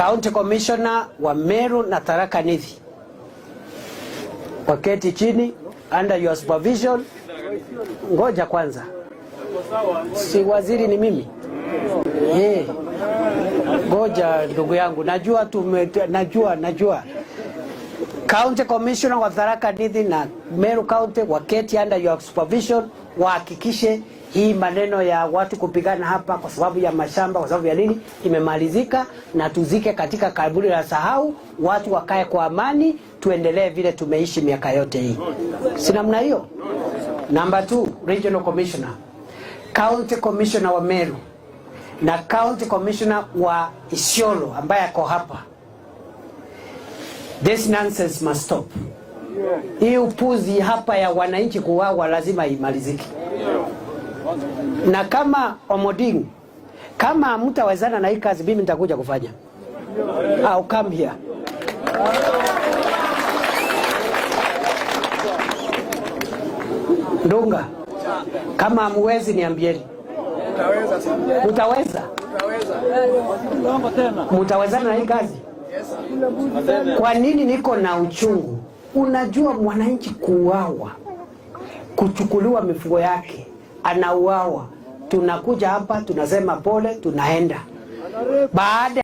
County Commissioner wa Meru na Tharaka Nithi waketi chini under your supervision. Ngoja kwanza, si waziri ni mimi? Eh, ngoja ndugu yangu, najua tume, najua County Commissioner wa Tharaka Nithi na Meru County waketi under your supervision, wahakikishe hii maneno ya watu kupigana hapa kwa sababu ya mashamba, kwa sababu ya nini imemalizika, na tuzike katika kaburi la sahau, watu wakae kwa amani, tuendelee vile tumeishi miaka yote hii, si namna hiyo? Number two, Regional Commissioner, County Commissioner wa Meru na County Commissioner wa Isiolo ambaye ako hapa. This nonsense must stop. Hii upuzi hapa ya wananchi kuuawa lazima imalizike. Na kama Omoding, kama hamtawezana na hii kazi, mimi nitakuja kufanya. I'll come here. Ndunga, kama hamwezi niambieni. Mutaweza? Mutawezana na hii kazi? Kwa nini niko na uchungu? Unajua, mwananchi kuuawa, kuchukuliwa mifugo yake, anauawa, tunakuja hapa tunasema pole, tunaenda baada